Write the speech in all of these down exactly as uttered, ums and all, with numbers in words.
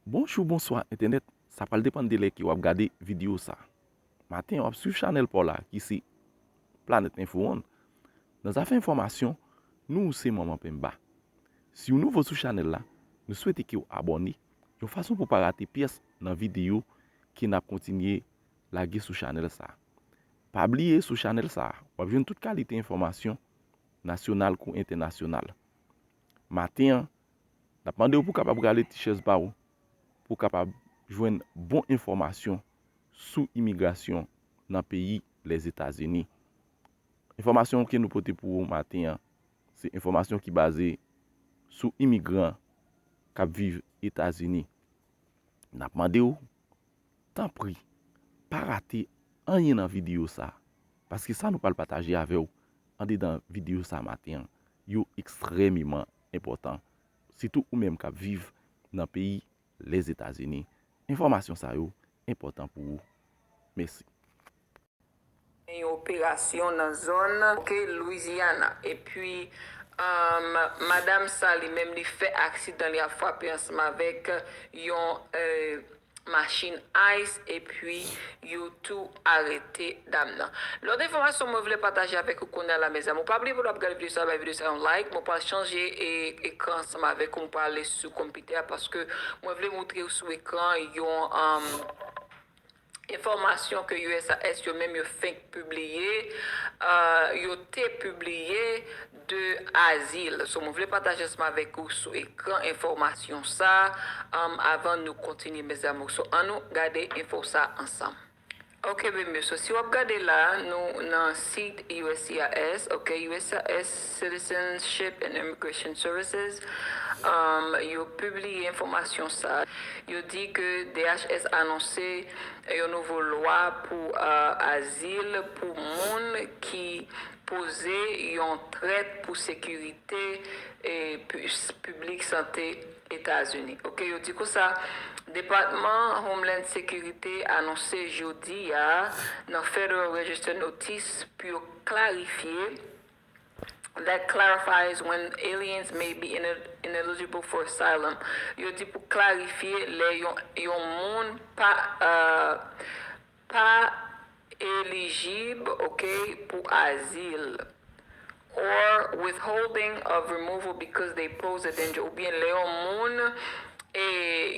Bonjou, bonswa entènèt, sa pral depann de lè ke w ap gade videyo sa. Maten an w ap swiv chanèl pa w la ki se Planet Info One. Nan zafè enfòmasyon, nou se Manman Penba. Si w nouvo sou chanèl la, nou swete ke w abòne yon fason pou w pa rate pyès nan videyo ke n ap kontinye lage sou chanèl sa. Pa bliye sou chanèl sa, w ap jwenn tout kalite enfòmasyon nasyonal kou entènasyonal. Maten an, n ap mande w pou w kapab rale ti chèz pa w, pou w kapab jwenn bon enfòmasyon sou imigrasyon nan peyi Lèzetazini. Enfòmasyon ke nou pote pou ou maten an, se enfòmasyon ki baze sou imigran k ap viv Etazini. N ap mande w, tanpri, pa rate anyen nan videyo sa, paske sa nou pral pataje avè w andedan videyo sa maten an, yo ekstrèmeman enpòtan, sitou ou menm k ap viv nan peyi Lèzetazini. Enfòmasyon sa yo enpòtan pou ou. Mèsi. Gen yon operasyon nan zòn, ok, Louisiana. Epi, um, madanm sa li menm li fè aksidan, li ap frape ansanm avèk yon, euh, machin ice, epi yo tou arete dam nan. Lòt enfòmasyon mwen vle pataje avèk ou kounye a la, mezanmi. Ou pa bliye pou w ap gade videyo sa, bay videyo sa yon like. Mwen pral chanje e, ekran ansanm avèk ou, mwen pral ale sou konpitè a, paske mwen vle montre w sou ekran yon, um, enfòmasyon ke U S C I S yo menm yo fenk pibliye, euh, yo te pibliye de azil. So, mwen vle pataje ansanm avèk ou sou ekran enfòmasyon sa, um, avan nou kontinye, mezanmi. So, ann nou gade enfo sa ansanm. Ok, baby, so si w ap gade la, nou nan sit U S C I S, ok, U S C I S Citizenship and Immigration Services, um, yo pibliye enfòmasyon sa. Yo di ke D H S anonse yon nouvo lwa pou, euh, azil pou moun ki poze yon trèt pou sekirite e pu-, piblik sante Etazini. Ok, yo di konsa, Depatman Homeland Security anonse jodi a nan Federal Register Notice pou yo klarifye, that clarifies when aliens may be ine-, ineligible for asylum. Yo di pou klarifye lè yon, yon moun pa, euh, pa elijib, ok, pou azil, or withholding of removal because they pose a danger, oubyen lè yon moun, e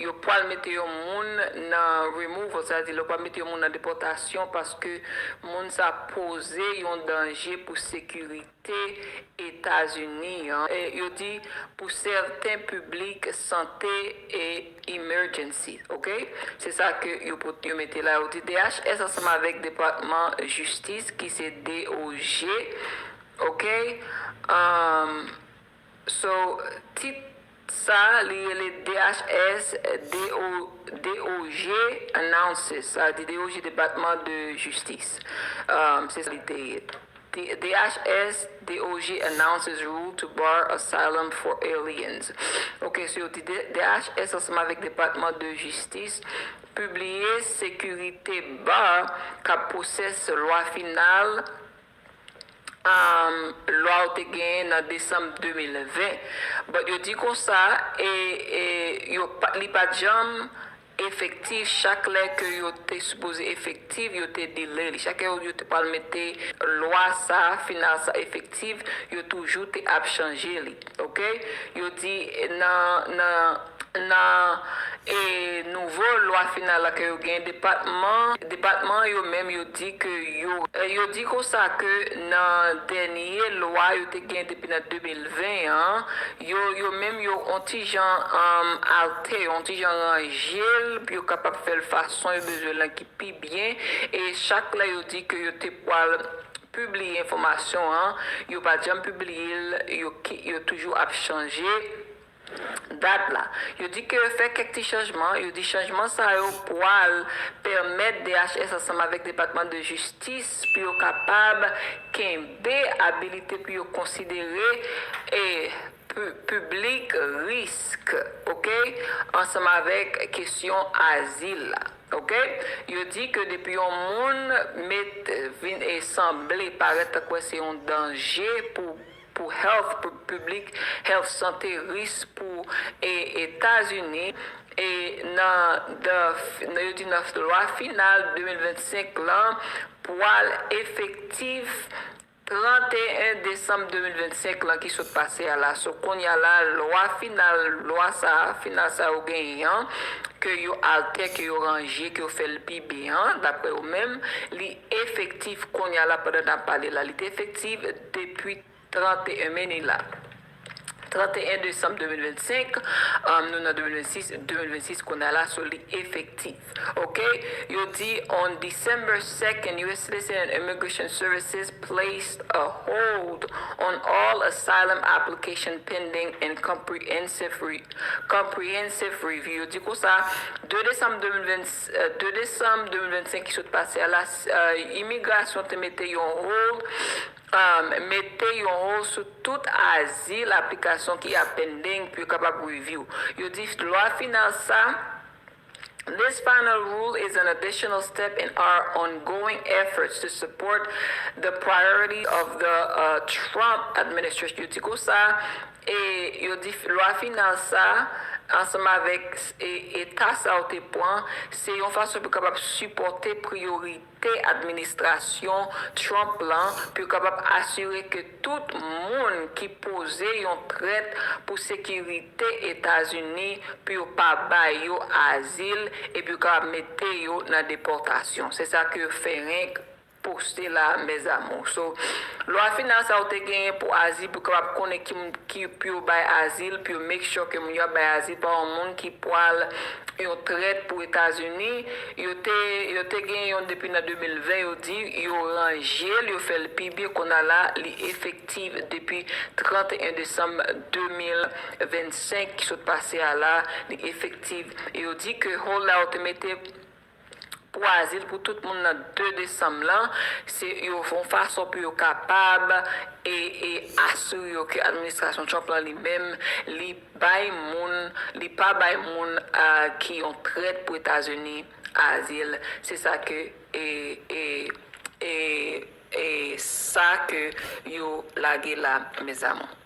yo pral mete yon moun nan removal, sa vle di lè yo pral mete yon moun nan depòtasyon paske moun sa poze yon danje pou sekirite Etazini an. E yo di pou sèten piblik sante e emergency, ok? Se sa ke yo pot-, yo mete la. Yo di D H S ansanm avèk Depatman Jistis ki se D O J, ok? Um, so, tit sa, li rele D H S, D O, D O J announces, sa vle di D O J Depatman de Jistis. Um, se sa li te ye. D H S, D O J announces rule to bar asylum for aliens. Ok, so yo di D H S ansanm avèk Depatman de Jistis pibliye sekirite bar k ap pwosès lwa final, um, lwa yo te genyen nan desanm de mil ven. But yo di konsa, e, e, yo pa, li pa t janm efektif, chak lè ke yo te sipoze efektif, yo te delay li. Chak lè yo, yo te pral mete lwa sa, final sa efektif, yo toujou te ap chanje li. Ok? Yo di nan, nan, nan, e, nouvo lwa final la ke yo gen, depatman, depatman yo menm yo di ke yo, e, yo di konsa ke nan dènye lwa yo te gen depi nan de mil ven an, yo, yo menm yo on ti jan, um, alter, on ti jan ranje l pou yo kapab fè l fason yo bezwen l lan ki pi byen. E chak lè yo di ke yo te pral pibliye enfòmasyon an, yo pa t janm pibliye l, yo ki, yo toujou ap chanje dat la. Yo di ke yo fè kèk ti chanjman, yo di chanjman sa yo pral pèmèt D H S ansanm avèk Depatman de Jistis pou yo kapab kenbe abilite pou yo konsidere e pu-, piblik risk, ok, ansanm avèk kesyon azil la. Ok? Yo di ke depi yon moun met vin e sanble parèt tankou se yon danje pou, pou Health, pu- Public Health, Sante Risk pou e, Etazini. E nan, the, nan, yo di nan lwa final de mil vennsenk lan pwal efektif trannteyen desanm de mil vennsenk lan ki sot pase a la. So, kounye a la, lwa final, lwa sa a, final sa yo genyen an, ke yo altè, ke yo ranje, ke yo fè l pi byen an, daprè yo menm, li efektif kounye a la pandan n ap pale la. Li te efektif depi trannteyen, men ni la. Trannteyen desanm de mil vennsenk, um, nou nan de mil vennsis, de mil vennsis kounye a la, so li efektif. Ok? Yo di, on December second, U S Citizen and Immigration Services placed a hold on all asylum application pending and comprehensive, re- comprehensive review. Yo di konsa, de desanm de mil ven, euh, de desanm de mil vennsenk ki sot pase a la, euh, imigrasyon te mete yon hold, um, mete yon hold sou tout azil aplikasyon ki ap pending pou yo kapab review. Yo di lwa final sa, this final rule is an additional step in our ongoing efforts to support the priority of the uh, Trump administration. Yo di konsa, e yo di lwa final sa, ansanm avèk e, eta sa yo te pran, se yon fason pou kapab sipòte priyorite administrasyon Trump lan, pou yo kapab asire ke tout moun ki poze yon trèt pou sekirite Etazini, pou yo pa bay yo azil, epi yo kapab mete yo nan depòtasyon. Se sa ke Ferenc poste la, mes amours. So, lwa final sa yo te genyen pou azil, pou kapab konnen ki, ki pou yo bay azil, pou yo make sure ke moun yo ap bay azil pa yon moun ki pwal yon trèt pou Etazini. Yo te, yo te genyen yon depi nan de mil ven, yo di, yo ranje l, yo fè l pi byen, kounye a la, li efektif depi trannteyen desanm de mil vennsenk ki sot pase a la, li efektif. E yo di ke hold la yo te mete pou azil pou tout moun nan de desanm lan, se yo fè yon fason pou yo kapab e, e asire yo ke administrasyon Trump lan li menm, li bay moun, li pa bay moun uh, ki yon trèt pou Etazini azil. Se sa ke e, e, e, e sa ke yo lage la, mes amours.